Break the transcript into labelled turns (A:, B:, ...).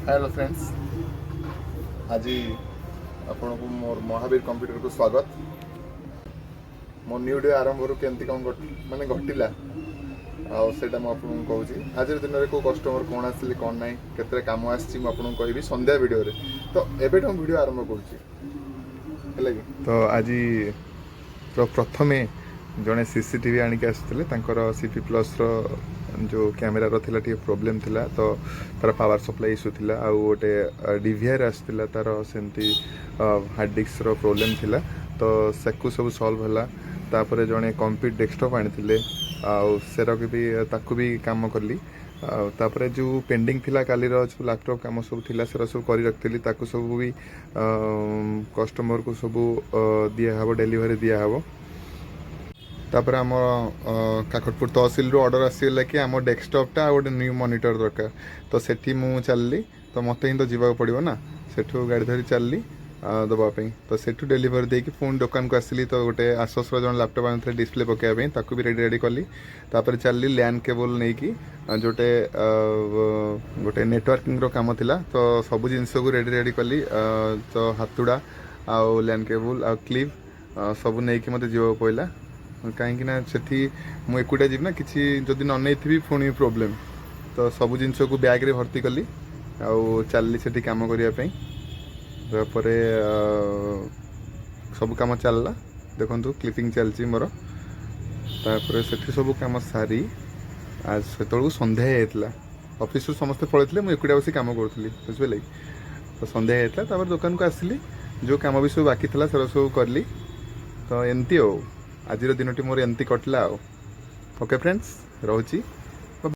A: Hello friends, ଆଜି ଆପଣଙ୍କୁ ମୋର ମହାବୀର କମ୍ପ୍ୟୁଟରକୁ ସ୍ୱାଗତ। ମୋ ନ୍ୟୁ ଡେ ଆରମ୍ଭରୁ କେମିତି କ'ଣ ମାନେ ଘଟିଲା ଆଉ ସେଇଟା ମୁଁ ଆପଣଙ୍କୁ କହୁଛି। ଆଜିର ଦିନରେ କେଉଁ କଷ୍ଟମର କ'ଣ ଆସିଲେ, କ'ଣ ନାହିଁ, କେତେଟା କାମ ଆସିଛି, ମୁଁ ଆପଣଙ୍କୁ କହିବି ସନ୍ଧ୍ୟା ଭିଡ଼ିଓରେ। ତ ଏବେଠୁ ମୁଁ ଭିଡ଼ିଓ ଆରମ୍ଭ କରୁଛି, ହେଲା କି? ତ ଆଜି ତ ପ୍ରଥମେ ଜଣେ ସିସିଟିଭି ଆଣିକି ଆସିଥିଲେ। ତାଙ୍କର ସିପି ପ୍ଲସ୍ର ଯେଉଁ କ୍ୟାମେରାର ଥିଲା, ଟିକେ ପ୍ରୋବ୍ଲେମ୍ ଥିଲା, ତ ତାର ପାୱାର ସପ୍ଲାଇ ଇସ୍ୟୁ ଥିଲା। ଆଉ ଗୋଟେ ଡିଭିଆର୍ ଆସିଥିଲା, ତାର ସେମିତି ହାର୍ଡ଼ ଡିସ୍କର ପ୍ରୋବ୍ଲେମ୍ ଥିଲା, ତ ସେକୁ ସବୁ ସଲ୍ଭ ହେଲା। ତାପରେ ଜଣେ କମ୍ପ୍ୟୁଟର ଡେସ୍କଟପ୍ ଆଣିଥିଲେ ଆଉ ସେରକ ବି, ତାକୁ ବି କାମ କଲି। ଆଉ ତାପରେ ଯେଉଁ ପେଣ୍ଡିଂ ଥିଲା, କାଲିର ଯେଉଁ ଲାପଟପ୍ କାମ ସବୁ ଥିଲା, ସେରା ସବୁ କରି ରଖିଥିଲି। ତାକୁ ସବୁ ବି କଷ୍ଟମରକୁ ସବୁ ଦିଆହେବ, ଡେଲିଭରି ଦିଆହେବ। ତାପରେ ଆମ କାକଟପୁର ତହସିଲରୁ ଅର୍ଡ଼ର ଆସିଗଲା କି ଆମ ଡେସ୍କଟପ୍ଟା ଆଉ ଗୋଟେ ନ୍ୟୁ ମନିଟର ଦରକାର। ତ ସେଠି ମୁଁ ଚାଲିଲି। ତ ମୋତେ ହିଁ ତ ଯିବାକୁ ପଡ଼ିବ ନା। ସେଠୁ ଗାଡ଼ି ଧରି ଚାଲିଲି ଦେବା ପାଇଁ। ତ ସେଠୁ ଡେଲିଭରି ଦେଇକି ପୁଣି ଦୋକାନକୁ ଆସିଲି। ତ ଗୋଟେ ଆସସ୍ର ଜଣେ ଲାପଟପ୍ ଆଣିଥିଲେ ଡିସପ୍ଲେ ପକାଇବା ପାଇଁ, ତାକୁ ବି ରେଡ଼ି ରେଡ଼ି କଲି। ତାପରେ ଚାଲିଲି ଲ୍ୟାନ୍ କେବୁଲ୍ ନେଇକି, ଯୋଉଟେ ଗୋଟେ ନେଟୱାର୍କିଂର କାମ ଥିଲା। ତ ସବୁ ଜିନିଷକୁ ରେଡ଼ି ରେଡ଼ି କଲି। ତ ହାତୁଡ଼ା ଆଉ ଲ୍ୟାନ୍ କେବୁଲ୍ ଆଉ କ୍ଲିପ୍ ସବୁ ନେଇକି ମୋତେ ଯିବାକୁ ପଡ଼ିଲା, କାହିଁକି ନା ସେଠି ମୁଁ ଏକୁଟିଆ ଯିବି ନା, କିଛି ଯଦି ନ ନେଇଥିବି ପୁଣି ପ୍ରୋବ୍ଲେମ୍। ତ ସବୁ ଜିନିଷକୁ ବ୍ୟାଗ୍ରେ ଭର୍ତ୍ତି କଲି ଆଉ ଚାଲିଲି ସେଠି କାମ କରିବା ପାଇଁ। ତାପରେ ସବୁ କାମ ଚାଲିଲା। ଦେଖନ୍ତୁ, କ୍ଲିପିଂ ଚାଲିଛି ମୋର। ତାପରେ ସେଠି ସବୁ କାମ ସାରି ସେତେବେଳକୁ ସନ୍ଧ୍ୟା ହେଇଯାଇଥିଲା। ଅଫିସରୁ ସମସ୍ତେ ପଳେଇଥିଲେ, ମୁଁ ଏକୁଟିଆ ବସି କାମ କରୁଥିଲି, ବୁଝିପାରିଲେ କି? ତ ସନ୍ଧ୍ୟା ହେଇଯାଇଥିଲା। ତାପରେ ଦୋକାନକୁ ଆସିଲି, ଯେଉଁ କାମ ବି ସବୁ ବାକି ଥିଲା ସେଗୁଡ଼ା ସବୁ କଲି। ତ ଏମିତି ଆଉ ଆଜିର ଦିନଟି ମୋର ଏମିତି କଟିଲା ଆଉ। ଓକେ ଫ୍ରେଣ୍ଡସ୍, ରହୁଛି।